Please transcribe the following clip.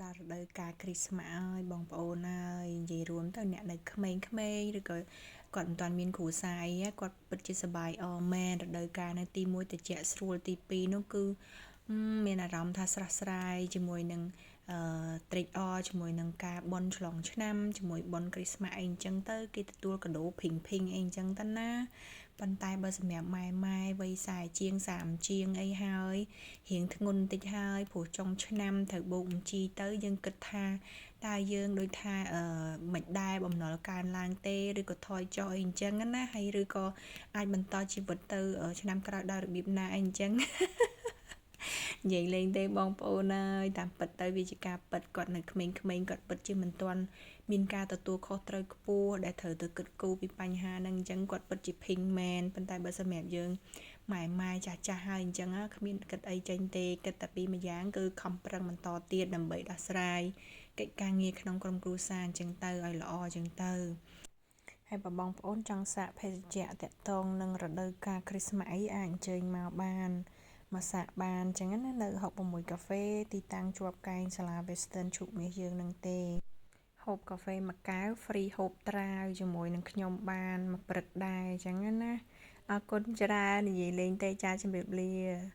ដល់រដូវកាលគ្រីស្មាស់ហើយបងប្អូនហើយនិយាយរួមទៅអ្នកនៅក្មេងៗឬក៏គាត់មិនទាន់មានគ្រួសារអីគាត់ពិតជាសប្បាយអមែនរដូវកាលនៅទី1តិចស្រួលទី2នោះគឺមានអារម្មណ៍ថាស្រស់ស្រាយជាមួយនឹងអឺត្រេកអរជាមួយនឹងការបន់ឆ្លងឆ្នាំជាមួយបន់គ្រីស្មាស់អីអញ្ចឹងទៅគេទទួលកាដូភីងភីងអីអញ្ចឹងទៅណាប៉ុន្តែបើសម្រាប់ម៉ែម៉ែវ័យ40ជាង30ជាងអីហើយរៀងធ្ងន់តិចហើយព្រោះចុងឆ្នាំត្រូវបូកបញ្ជីទៅយើងគិតថាតើយើងដូចថាអឺមិនដែរបំណុលកើនឡើងទេឬក៏ថយចុះអីអញ្ចឹងណាហើយឬក៏អាចបន្តជីវិតទៅឆ្នាំក្រោយដោយរបៀបណាអីអញ្ចឹងនិយាយលេងទេបងប្អូនអើយតាមពិតទៅវាជាការពិតគាត់នៅក្មេងៗគាត់ពិតជាមិនទាន់មានការទទួលខុសត្រូវខ្ពស់ដែលត្រូវទៅគិតគូរពីបញ្ហាហ្នឹងអញ្ចឹងគាត់ពិតជាភីងមែនប៉ុន្តែបើសម្រាប់យើងម៉ែម៉ែចាស់ចាស់ហើយអញ្ចឹងគ្មានគិតអីចេញទេគិតតែពីម្យ៉ាងគឺខំប្រឹងបន្តទៀតដើម្បីដោះស្រាយកិច្ចការងារក្នុងក្រុមគ្រួសារអញ្ចឹងទៅឲ្យល្អអញ្ចឹងទៅហើយបើបងប្អូនចង់សាកភេសជ្ជៈតាក់ទងនឹងរដូវកាលគ្រីស្មាស់អីអាចអញ្ជើញមកបានមកសាកបានអញ្ចឹងណានៅ66កាហ្វេទីតាំងជាប់កែងសាលា Western ឈូកមាសយើងនឹងទេហូបកាហ្វេមួយកែវ free ហូបត្រាវជាមួយនឹងខ្ញុំបានមួយព្រឹកដែរអញ្ចឹងណាអរគុណច្រើននិយាយលេងទេចាជម្រាបលា។